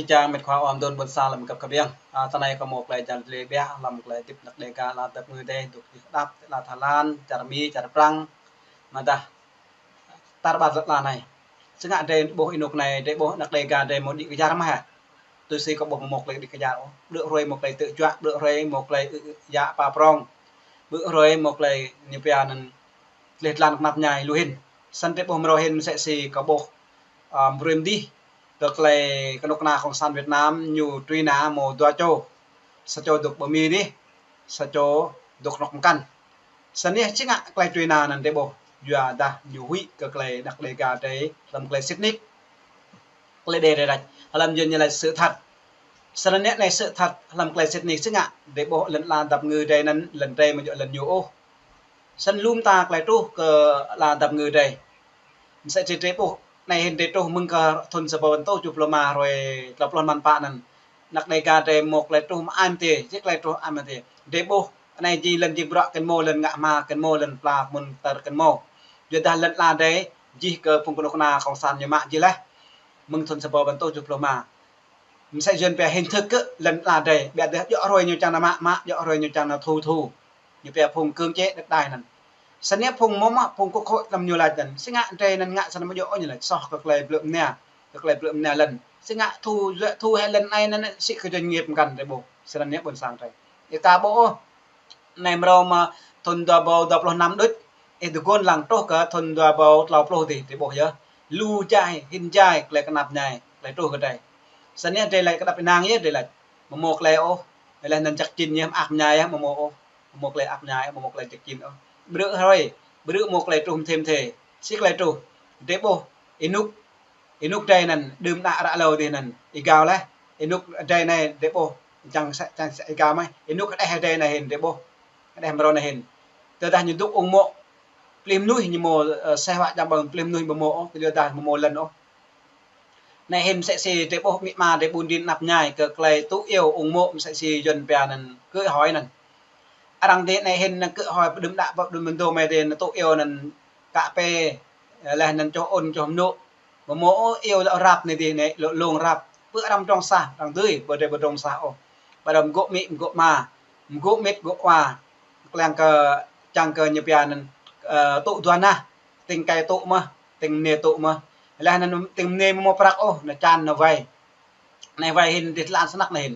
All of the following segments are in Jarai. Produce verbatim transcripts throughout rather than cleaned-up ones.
Čang met khua ôm đôn ƀôn sang lăm găp kơ ƀiăng. A, tơ anai kâo mơ̆ klei jăn lĕ ƀiă lăm klei tĭp năk Đêga ala dăp ngư dêh, dŏ djih hơđăp, ala Thái Lan, čar Mi, čar Prăng. Mơdah tar ƀar lŏn ala anai. Sĭt ngă drei ƀuh ênuk anai, drei ƀuh năk Đêga drei mơ̆ đĭ kơjar mơ̆ hă. Tui si kâo ƀuh mơ̆ mơ̆ klei đĭ kơjar ôh. Ƀlŏr hrơi mơ̆ klei tơjuă, ƀlŏr hrơi mơ̆ klei ư, ư, yă pa prong. Ƀlŏr hrơi mơ̆ klei ñu pia anăn tleh tlan knap mñai lu hĭn. Snăn drei ƀuh mrâo hĭn msĕ si kâo ƀuh, a, brui mdih kơ klei kơnuk kơna Cộng sản Việt Nam ñu trui nao mơ̆ dua čô. Sa čô dŏ pơ Mi dih, sa čô dŏ kơnuk mkăn. Snăn yơh sĭt ngă klei trui nao anăn drei ƀuh yua dah ñu huĭ kơ klei năk Đêga drei hlăm klei sĭt nik. Klei drei lač, hlăm Yuăn ñu lač sự thật. Snăn yơh anei sự thật hlăm klei sĭt nik sĭt ngă drei ƀuh lŏn ala dăp ngư drei anăn lŏn drei amâo djŏ lŏn ñu ôh. Snăn lu mta klei truh kơ ala dăp ngư drei. Msĕ si drei ƀuh, anei hĭn drei truh mơ̆ng kơ thŭn sa êbâo tơjuh pluh êma, hrơi tlâo pluh mlan pă anăn. Năk Đêga drei mơ̆ klei truh mơai mơ̆ tê, jih klei truh mơai mơ̆ tê. Drei ƀuh, anei jing lŏn jing bruă kơ mơ̆, lŏn ngă hma kơ mơ̆, lŏn pla kơ mơ̆, tơr kơ mơ̆. Yua dah lŏn ala drei, jih kơ phung kơnuk kơna Cộng sản ñu mă jih leh. Mơ̆ng thŭn sa êbâo tơjuh pluh êma. Msĕ Yuăn pia hình thức kơ lŏn ala drei, ƀiădah djŏ hrơi ñu čang nao mă, mă, djŏ hrơi ñu čang nao thu, thu. Ñu pia phung cưỡng chế đất đai anăn. Snăn yơh phung mơ̆ mă, phung quốc hội hlăm ñu lač anăn. Sĭt ngă drei anăn ngă snăn amâo djŏ ôh ñu lač, soh kơ klei blư̆ mnia, kơ klei blư̆ mnia lŏn. Sĭt ngă thu, thu hĕ lŏn anei anăn sĭt kơ doanh nghiệp mkăn drei ƀuh. Snăn yơh ƀôn sang drei. Ih ta ƀuh ôh. Anei mrâo mơ̆ thŭn dua êbâo dua pluh năm đuč, ih dơgôn lăng truh kơ thŭn dua êbâo tlâo pluh dih, drei ƀuh yơh. Lu jai, hĭn jai, klei knap mñai, klei truh kơ drei. Snăn yơh drei lač kơ đăp ênang yơh drei lač. Amâo mơ̆ klei ôh, leh anăn jăk jĭn yơh, mơak mñai yơh, amâo mơ̆ ôh. Amâo mơ̆ klei ak mñai, amâo mơ̆ klei jăk jĭn ôh. Ƀrư̆ hrơi, ƀrư̆ mơ̆ klei truh mthê mthê. Si klei truh, drei ƀuh, ênuk, ênuk drei anăn, đưm đă ră êlâo dih anăn, êgao leh. Ênuk drei anei drei ƀuh, čang sa, čang sa êgao mơh. Ênuk hđeh drei anei hĭn drei ƀuh. Hđeh mrâo anei hĭn. Tơdah ñu dŏ ung mô̆, plih mnuih ñu mơ̆, ơ, seh wă jang ƀơ̆ng plih mnuih amâo mơ̆ ôh, kyuadah amâo mơ̆ lŏn ôh. Anei hĭn msĕ si drei ƀuh amĭ ama drei ƀun đĭn anăp mñai kơ klei tŭ iêu ung mô̆ msĕ si Yuăn pia anăn cưới hỏi anăn. Arăng dih anei hĭn anăn kơ hoi pơđŭm đă pơđŭm mơdô mơ̆ dih anăn tŭ iêu anăn kă pê, leh anăn čoh ôn čoh mnŭ. Amâo mơ̆ ôh iêu lŏ rap anei dih anei lŏ lông rap. Pơ arăng mdrŏng sah, arăng dưi, ƀu drei ƀu mdrŏng sah ôh. Ƀu arăng mgô̆ amĭ mgô̆ ama, mgô̆ amĭ mgô̆ ama. Kliăng kơ, čang kơ ñu pia anăn, ơ, tŭ dua nah, tĭng kơi tŭ mơh, tĭng mniê tŭ mơh. Leh anăn tĭng mniê amâo mơ̆ prăk ôh, anăn čan anăn wai. Anei wai hĭn dih tơlan snăk anei hĭn.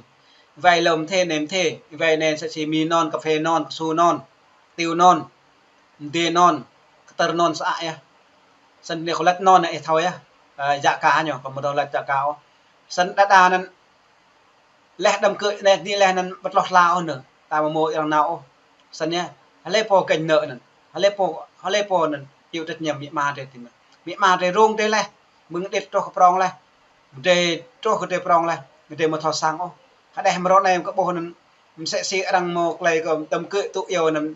Wai lŏm mthê anei mthê. Wai anei msĕ si mì non, cà phê non, cao su non, tiêu non, mdê non, kơtơr non sơăi yơh. Snăn anei kâo lač non anei ih thâo yơh. Ơ, yă ka ñu, kâo amâo thâo lač yă ka ôh. Snăn đa đa anăn leh đăm kơ anei dih leh anăn ƀu tloh hla ôh anăn. Ta amâo mơ̆ arăng nao ôh. Snăn yơh. Hlei pô ganh nợ anăn. Hlei pô, hlei pô anăn chịu trách nhiệm amĭ ama drei tĭng mơ̆. Amĭ ama drei rông drei leh. Mơ̆ng đĭt truh kơ prŏng leh. Drei truh kơ drei prŏng leh, drei amâo thâo săng ôh. Hđeh mrâo anei kâo ƀuh anăn, msĕ si arăng mơ̆ klei kơ tăm kơ tŭ iêu anăn,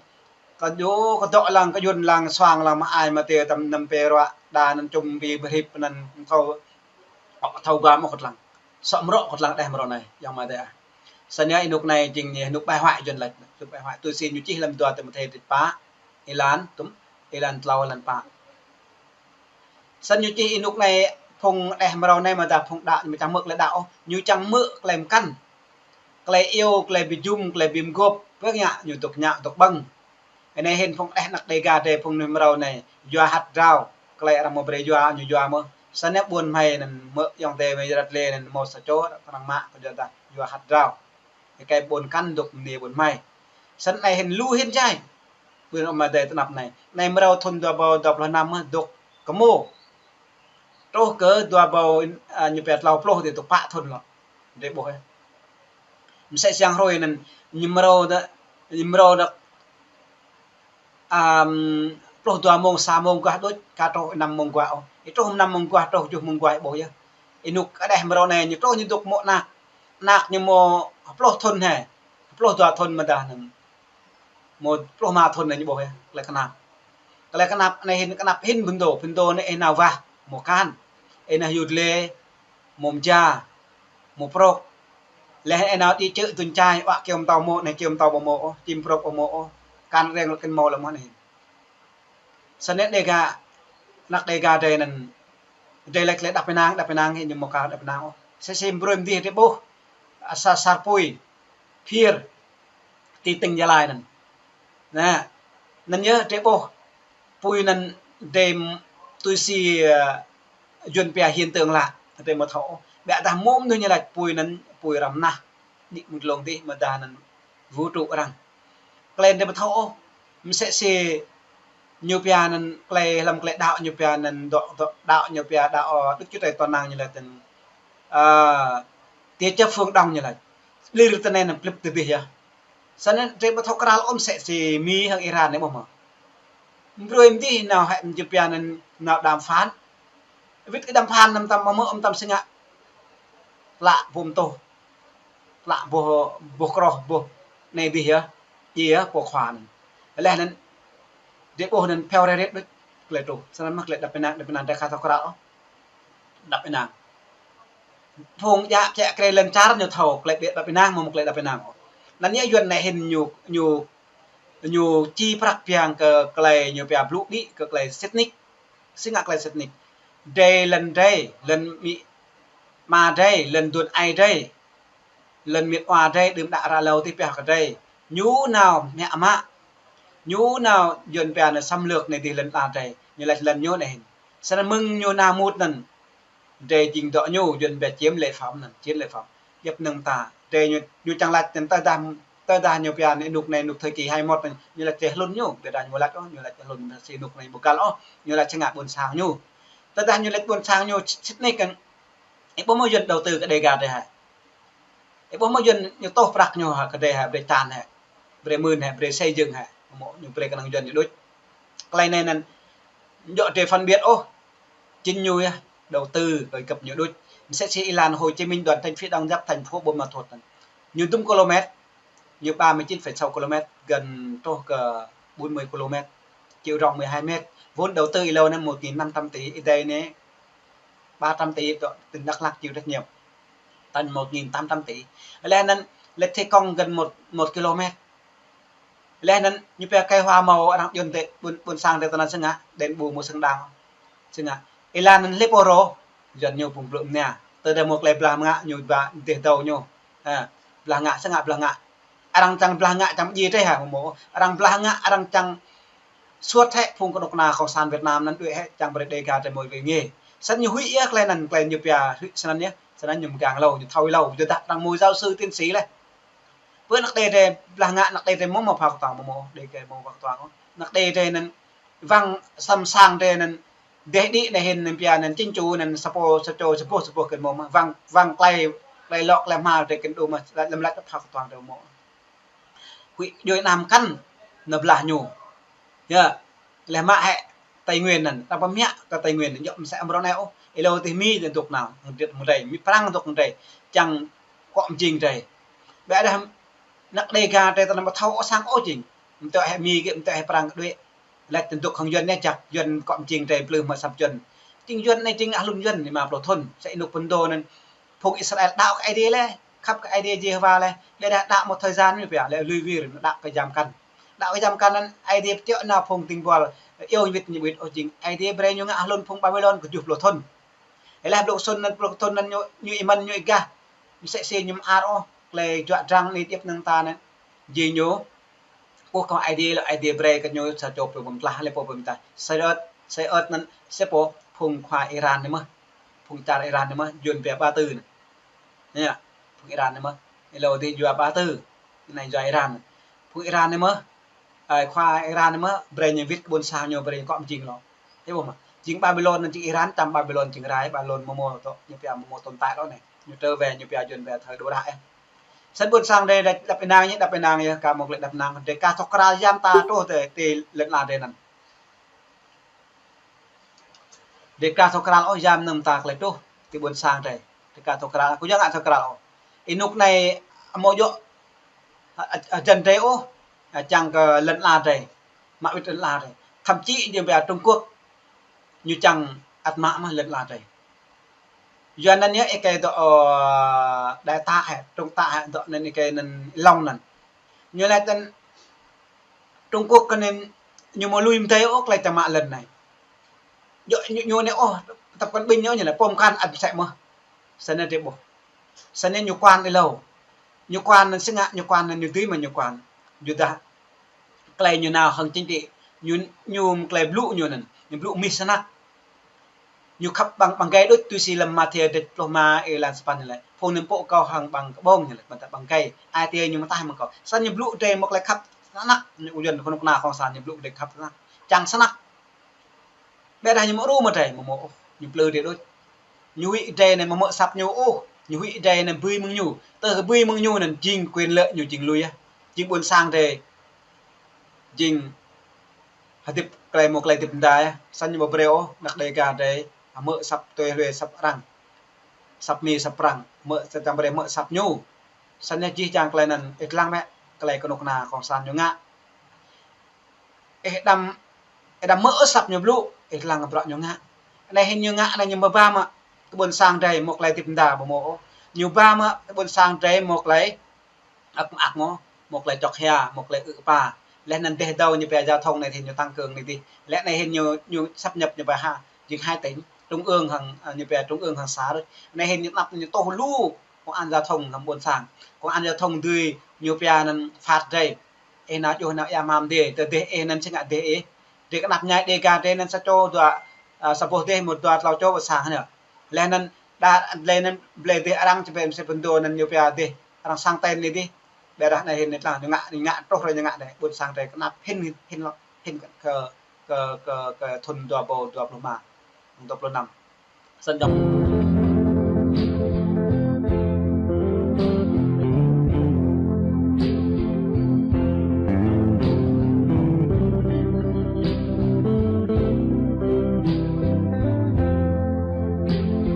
kơ djŏ, kơ dŏ lăng, kơ Yuăn lăng, suang lăng, mơai mơ̆ tê tăm năm pê ruă, đa anăn čum bi bơhrip anăn, thâo, thâo gua mơ̆ kơ lăng. Sŏ mrŏ kơ lăng hđeh mrâo anei, ayŏng amai adei ah. Snăn yơh ênuk anei jing ñu ênuk bại hoại Yuăn lač, ênuk bại hoại tui si ñu čih hlăm dua Timôthê dêh pă, êlan tŭm, êlan tlâo, êlan pă. Snăn ñu čih ênuk anei phung hđeh mrâo anei mơ̆ dah phung đăo ñu amâo čang hmư̆ klei đăo ôh, ñu čang hmư̆ klei mkăn. Klei iêu, klei bi jum, klei bi mguôp, pơ ngă ñu dŏ ñă dŏ ƀơ̆ng. Anei hĭn phung hđeh năk Đêga drei phung mnuih mrâo anei, yua hăt drao, klei arăng mơ̆ brei yua, ñu yua mơh. Snăn yơh ƀuôn hmei anăn mơ̆ ayŏng adei mơ̆ ră lĕ anăn mâo sa čô, arăng mă, kyuadah yua hăt drao. Êkei ƀuôn kăn dŏ mniê ƀuôn hmei. Snăn anei hĭn lu hĭn jai. Ƀuôn amai adei tơnap anei. Anei mrâo thŭn dua êbâo dua pluh năm mơh dŏ kơ mơ̆. Truh kơ dua êbâo, a, ñu pia tlâo pluh dih dŏ pă thŭn lŏ. Drei ƀuh yơh. Msĕ si hrơi anăn ñu mrâo dơ̆, ñu mrâo dơ̆, am, pluh dua mông, sa mông aguah đuč, ka truh năm mông aguah ôh. Ih truh năm mông aguah, truh kjuh mông aguah ih ƀuh yơh. Ênuk hđeh mrâo anei ñu truh ñu dŏ mơ̆ anak. Anak ñu mơ̆ pluh thŭn hĕ. Pluh dua thŭn mơ̆ dah anăn. Mơ̆ pluh êma thŭn anei ñu ƀuh yơh, klei knap. Klei knap anei hĭn, knap hĭn phŭndo, phŭndo anei ih nao wah, mơ̆ kan. Ih nao yut lê, mơ̆ mja, mơ̆ prŏk. Leh ih nao đĭ čư̆ tŭn čai, wă kyâo mtâo mơ̆, anei kyâo mtâo ƀu mơ̆ ôh, čim prŏk ƀu mơ̆ ôh. Kan reng lŏ kơ mâo lŏ mơ̆ anei hĭn. Snăn Đêga, năk Đêga drei anăn, drei lač klei đăp ênang, đăp ênang hĭn ñu amâo ka đăp ênang ôh. Sĭ sĭ brơi mơ̆ng dih drơi ƀuh, asar asar apui, phiơr, ti tỉnh Gia Lai anŭn. Anŭn, anŭn yơh drơi ƀuh, apui anŭn drơi tui si, ơ, Yuan pia hiện tượng lạ, drơi ƀu thâo. Biă dah mơ̆ng anŭn ñu laĭ apui anŭn, apui arăng mơnah, đĭ mơ̆ng glông dih, mơ̆ dah anŭn vũ trụ arăng. Tơlơi anŭn drơi ƀu thâo ôh. Mơ̆ sĭ sĭ ñu pia anŭn tơlơi lăm tơlơi đaŏ ñu pia anŭn dŏ, dŏ đaŏ ñu pia đaŏ, ơ, Đức Chúa Trời Toàn Năng ñu laĭ tơ̆n, ơ, tia chấp phương Đông ñu laĭ. Lir tơnai anŭn plĭp tơdih yơh. Sĭt anŭn drơi ƀu thâo krăl ôh mơ̆ sĭ sĭ Mi hăng Iran anai ƀuh mơ̆. Brơi mơ̆ng dih nao hĕ ñu pia anŭn nao đàm phán. Wĭt kơ đàm phán anŭn tăm mơ̆ mơ̆ ôm tăm sĭ ngă. Plă bum tuh. Plă boh, boh kroh, boh anai dih yơh. Djai yơh pô khua anŭn. Laih anŭn, drơi ƀuh anŭn phiao rai rai đôč tơlơi truh. Sĭt anŭn mơ̆ tơlơi đăp ƀơi anăp, đăp ƀơi anăp drơi aka thâo krăl ôh. Đăp ƀơi anăp. Phung djă pơčĕ krê lŏn čar ñu thâo tơlơi ƀiă đăp ƀơi anăp, mơ̆ mơ̆ tơlơi đăp ƀơi anăp ôh. Anŭn yơh Yuan anai hĭn ñu, ñu, ñu či prăk biang kơ tơlơi ñu pia blŭ đĭ kơ tơlơi sĭt nik. Sĭ ngă tơlơi sĭt nik. Drơi lŏn drơi, lŏn amĭ ama drơi, lŏn aduôn aê drơi. Lŏn mĭt wa drơi, đưm đă ră hlâo dih pioh kơ drơi. Ñu nao mă mă. Ñu nao Yuan pia anŭn xâm lược anai dih lŏn ala drơi. Ñu laĭ lŏn ñu anai hĭn. Sĭt anŭn mơ̆ng ñu nao mŭt anŭn. Drơi jing dŏ ñu, Yuan pia chiếm lệ phẩm anŭn, chiến lợi phẩm. Djŏp anŭn ta. Drơi ñu, ñu čang laĭ anŭn tơdah, tơdah ñu pia anŭn rơnŭk anai rơnŭk thời kỳ hai mốt anŭn, ñu laĭ tơlơi hlŭn ñu, biă dah ñu laĭ ôh, ñu laĭ tơlơi hlŭn si rơnŭk anai ƀu găl ôh, ñu laĭ sĭ ngă ƀôn sang ñu. Tơdah ñu laĭ ƀôn sang ñu sĭt nik kăn, ih ƀuh mơ̆ Yuan đầu tư kơ Đêga drơi hă. Ih ƀuh mơ̆ Yuan ñu tuh prăk ñu hă, kơ drơi hă, brơi čan hă. Brơi mưn hă, brơi xây dựng hă. Mơ̆ ñu brơi kơnơ̆ng Yuan ñu đôč. Tơlơi anai anŭn, djŏ drơi phân biệt ôh. Chính ñu yơh, đầu tư kơ găp ñu đôč. Mơ̆ sĭ sĭ ih lăng Hồ Chí Minh đoạn thành phía đông giáp thành phố Buôn Ma Thuột anŭn. Ñu dŭm kilômet, ñu ba mươi chín phẩy sáu kilômet, gần truh kơ bốn mươi kilômet, chiều rộng mười hai mét. Vốn đầu tư ih lăng anŭn một nghìn năm trăm tỷ, ih dơi anai ba trăm tỷ, tỉnh Đắk Lắk chịu trách nhiệm. Tơl một nghìn tám trăm tỷ. Laih anŭn, laĭ thi công gần một, một kilômet. Laih anŭn, ñu pia kơ hua mâo arăng Yuan tê, ƀôn, ƀôn sang tê tơnăn sĭ ngă, đền bù mơ̆ xứng đáng. Sĭ ngă. Ih lăng anŭn lĕ pô rô, Yuan ñu pung blŭ mơnia. Tơdah mơ̆ tơlơi blah ngă, ñu ba dêh dâu ñu. Ha, blah ngă, sĭ ngă blah ngă. Arăng čang blah ngă čang djai drơi hă mơ̆ mơ̆. Arăng blah ngă, arăng čang suôt hĕ phung kơnuk kơna Cộng sản Việt Nam anŭn đuaĭ hĕ čang brơi Đêga drơi mơ̆ wai ngê. Sĭt ñu huĭ yơh tơlơi anŭn, tơlơi ñu pia huĭ sĭt anŭn yơh. Sĭt anŭn ñu mơgang hlâo, ñu thâo hlâo, tơdah arăng mơ̆ giáo sư tiến sĩ laih. Pơ anăk Đê drơi blah ngă, anăk Đê drơi mơ̆ mơ̆ pha kơtuang mơ̆ mơ̆, Đêga mơ̆ pha kơtuang ôh. Anăk Đê drơi anŭn wang sam sang drơi anŭn dêh đĭ anai hĭn anŭn pia anŭn chính chủ anŭn sa pô sa čô sa boh sa boh kơ mơ̆ mơ̆. Wang, wang tơlơi, tơlơi lŏ tơlơi hmar drơi kơ đu mơ̆ lăm lač pha kơtuang drơi mơ̆. Huĭ djuai anăm kăn nao blah ñu. Yơh, laih mă hĕ Tây Nguyên anŭn, arăng pơmă kơ Tây Nguyên anŭn, djŏ mơ̆ sĭ amrô anai ôh, ih lăng dih Mi dŏ anŭn, hăng điêt mơ̆ng drơi, Mi Prăng dŏ mơ̆ng drơi, čang kŏ mơjing drơi. Biă dah anăk Đêga drơi tơnăn ƀu thâo ôh sang ôh jing. Mơ̆ tơ̆ hĕ Mi kơ, mơ̆ tơ̆ hĕ Prăng kơ đuaĭ. Laĭ tơdŭk hăng Yuan anai jak, Yuan kŏ mơjing drơi plư mă săp Yuan. Jing Yuan anai jing ngă hlŭn Yuan, ñu mă plô thŭn, sa ih rơnŭk pơdô anŭn. Phung Israel đaŏ kơ Aê Diê laih, khăp kơ Aê Diê Yêhôwa laih, biă dah đaŏ một thời gian ñu pia, laih lui wir, đaŏ kơ jam kăn. Đaŏ kơ jam kăn anŭn, Aê Diê pơtiŏ nao phung ding buăl, iâu wĭt ñu wĭt ôh jing, Aê Diê brơi ñu ngă hlŭn phung Babilôn kơjuh pluh thŭn. Laih pluh thŭn anŭn, pluh thŭn anŭn ñu, ñu ih mơ̆n ñu ih gah, mơ̆ sĭ sĭ ñu mơar ôh, tơlơi juă drăng anai djŏp anŭn ta anŭn, jing ñu, ƀuh kơ Aê Diê lĕ Aê Diê brơi kơ ñu sa čô pô pơmtlaih, lĕ pô pơmtlaih. Sơi ơ̆t, sơi ơ̆t anŭn, sĕ pô, phung khua Iran anai mơ̆, phung čar Iran anai mơ̆, Yuan pia Ba Tư anŭn. Yơh, phung Iran anai mơ̆. Ih lăng dih yua Ba Tư. Anai yua Iran. Phung Iran anai mơ̆. Ơi, khua Iran anai mơ̆, brơi ñu wĭt kơ ƀôn sang ñu, brơi ñu kŏ mơjing hlâo. Hĭ ƀuh mơ̆. Jing Babilôn anŭn jing Iran, čăm Babilôn jing rai, Babilôn mơ̆ mơ̆ tŏ, ñu pia mơ̆ mơ̆ tồn tại hlâo anai. Ñu tơl wai, ñu pia Yuan wai thời đồ đá yơh. Sĭt ƀôn sang drơi đăp, đăp ih lăng ñu, đăp ih lăng ñu, kơ mơ̆ tơlơi đăp ih lăng, drơi aka thâo krăl yam ta truh tơ, tơ lŏn ala drơi anŭn. Drơi aka thâo krăl ôh yam anŭn ta tơlơi truh, ti ƀôn sang drơi. Drơi aka thâo krăl, kơ yua ngă thâo krăl ôh. Ih rơnŭk anai mơ̆ djŏ, a, a, a, jăn drơi ôh, a, čang kơ lŏn ala drơi. Mă wĭt lŏn ala drơi. Thậm chí ñu pia Trung Quốc, ñu čang ăt mă mơ̆ lŏn ala drơi. Yua anŭn yơh ih kơ dŏ, ơ, Đại Tá hĕ, Trung Tá hĕ, dŏ anŭn ih kơ anŭn Long anŭn. Ñu laĭ tơ̆n Trung Quốc kơ anŭn ñu mơ̆ lui mơdơi ôh tơlơi čang mă lŏn anai. Djŏ ñu, ñu anai ôh, tơpăn ƀing ñu ñu laĭ pôm kăn ăt mơsĕ mơ̆. Sĭt anŭn drơi ƀuh. Săn ñu kuan ih lâo. Ñu kuan anŭn sĭt ngă, ñu kuan anŭn ñu dưi mơ̆ ñu kuan. Yua dah tơlơi ñu nao hăng chính trị, ñu, ñu tơlơi blŭ ñu anŭn, ñu blŭ mih snăk. Ñu khăp ƀăng, ƀăng gai đôč, tui si lăm Mathiơ dêč pluh rơma êlan sapăn ñu laĭ: Phung anŭn pŏk kâo hăng ƀăng kơƀông ñu laĭ, ƀơ̆ng tơ̆ ƀăng gai. Ai tiê ñu mơtah mơ̆ng kâo. Săn ñu blŭ drei mơ̆ng tơlơi khăp snăk, ñu ƀu yua kơnuk kơna cộng sản ñu blŭ drei khăp snăk. Čang snăk. Ƀiădah ñu mơ̆ rŭ mơ̆ drei, mơ̆ mơ̆ ôh, ñu plư drei đôč. Ñu huĭ drei anai mơ̆ mơ̆ asăp ñu ôh, ñu huĭ drei anai bưi mơ̆ng ñu. Tơl bưi mơ̆ng ñu anŭn jing quyền lợi ñu jing lui ah. Jing ƀôn sang drei, jing hơdip tơlơi mơ̆ tơlơi hơdip mơda ah. Săn ñu ƀu brơi ôh, anăk Dêga drei, hơmơ̆ asăp tui hlue asăp arăng. Asăp Mi asăp Prăng, mơ̆ săn čang brơi mơ̆ asăp ñu. Săn ñu jih jang tơlơi anŭn ih lăng mơ̆, tơlơi kơnuk kơna cộng sản ñu ngă. Ih đăm, ih đăm mơ̆ asăp ñu blŭ, ih lăng bruă ñu ngă. Anai hĭn ñu ngă, anai ñu mơ̆ ba mơ̆ kơ ƀôn sang drei mơ̆ tơlơi hơdip mơda ƀu mơ̆ ôh. Ñu ba mơ̆ kơ ƀôn sang drei mơ̆ tơlơi ăk mơak mơ̆, mơ̆ tơlơi čŏk hia, mơ̆ tơlơi ư̆ kơpa. Laih anŭn dêh dâo ñu pia giao thông anai hĭn ñu tăng cường anai dih. Laih anai hĭn ñu, ñu sáp nhập ñu pia ha, jing hai tỉnh, trung ương hăng, a, ñu pia trung ương hăng xã. Anai hĭn ñu tơnap ñu tuh lu công an giao thông hăng ƀôn sang. Công an giao thông dưi ñu pia anŭn phạt drei. Ih nao djuh nao ia mam dêh, tơl dêh ih anŭn sĭt ngă dêh ih. Drei kơnăp ñai Dêga drei anŭn sa čô dua, a, sa boh dêh mơ̆ dua tlâo čô ƀôn sang anai. Laih anŭn đa, laih anŭn blơi dêh arăng čơpĕ mơsĕ pơdô anŭn ñu pia dêh arăng sang tên anai dih. Ƀiădah anai hĭn anai tơlang ñu ngă, ñu ngă truh rai ñu ngă anai. Ƀôn sang drei kơnăp hĭn, hĭn lŏ, hĭn kơ, kơ, kơ, kơ thŭn dua rơbâo dua pluh rơma, dua pluh năm. Săn čang